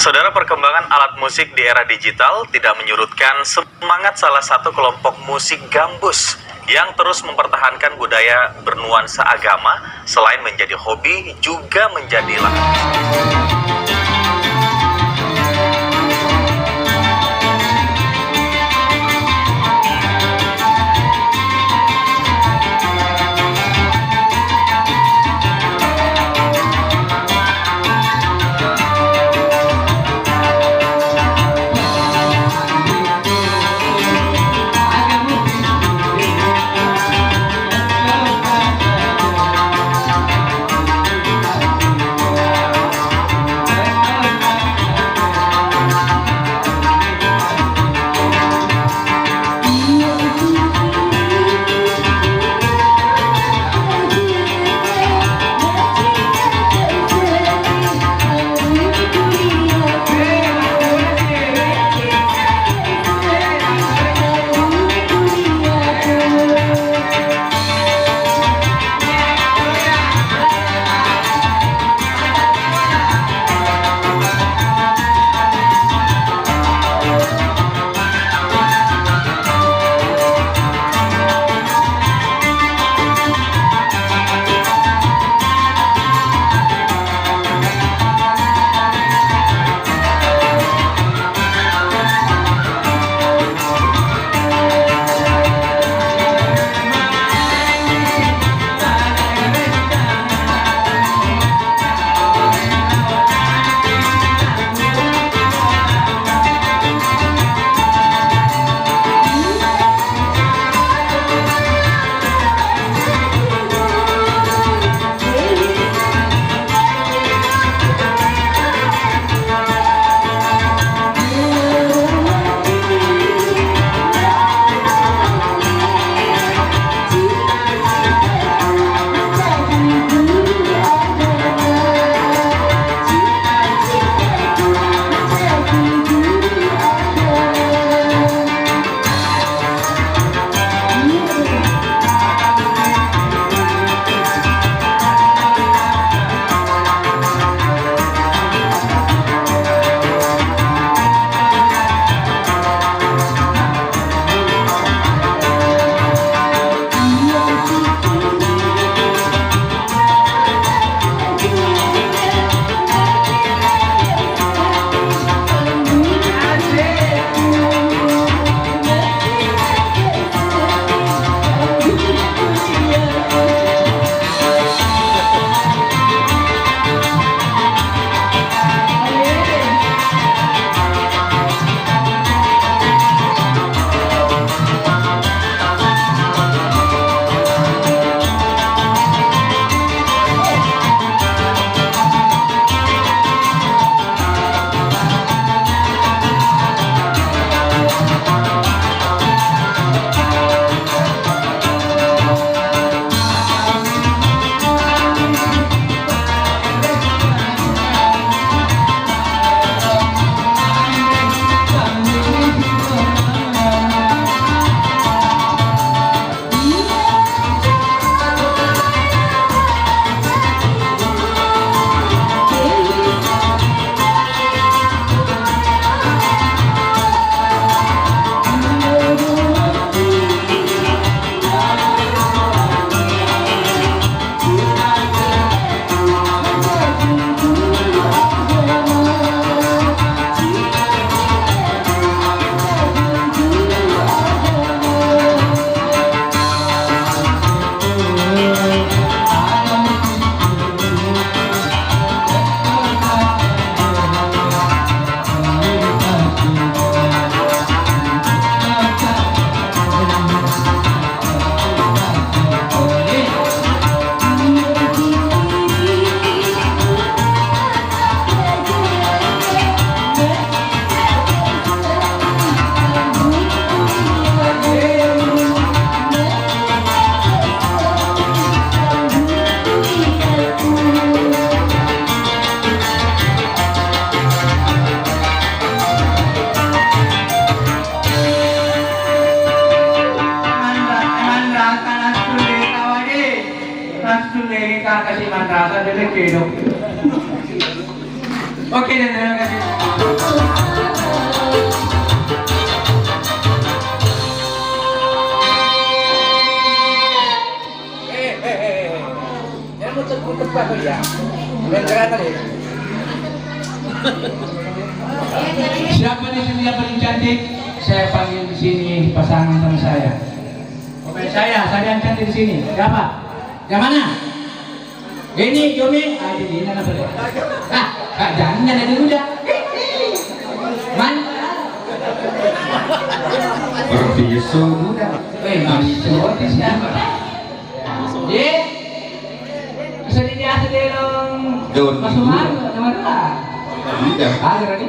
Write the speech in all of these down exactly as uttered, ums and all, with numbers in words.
Saudara, perkembangan alat musik di era digital tidak menyurutkan semangat salah satu kelompok musik gambus yang terus mempertahankan budaya bernuansa agama, selain menjadi hobi, juga menjadi lahan. Manrasa nassulle tawade, nassulle rita kasi manrasa dede kedo. Oke, dan terima kasih. Eh, eh, eh, eh. Jangan muter-muter, Pak, ya. Main karate. Siapa di sini yang paling cantik? Saya panggil di sini pasangan sama saya. Oke, saya, saya yang cantik di sini. Siapa? Yang mana? Ini Jomi, ah, ini, ini apa dia? Ah, ah, jangan, jangan dulu dah. Man? Orang biasa muda. Eh, manis, oh, siapa? Ye? Bisa dilihat dulu. Daun Mas Umar, minggu. Nomor dua. Iya. Ada tadi.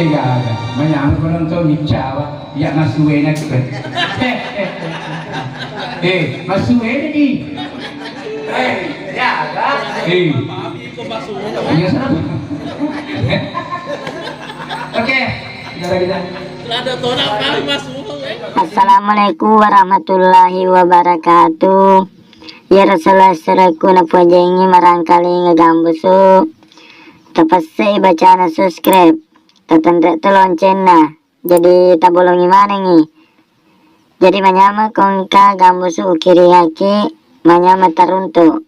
Iya, iya. Manyameng penonton micawa. Ya masuwena kita. Eh, masuwena di. Eh, ya, eh. Iya, sama. Oke, kita kita. Assalamualaikum warahmatullahi wabarakatuh. Iyaro selesserekku napojengngi marangkalinga gambusu. Tapessei bacana subscribe. Tatenre to loncenna. Jadi tabolongi manengngi. Jadi manyameng ko engka gambusu ukiringaki, manyameng taruntu.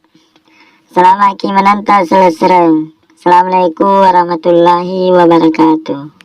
Salamaki menanta selessereng. Assalamualaikum warahmatullahi wabarakatuh.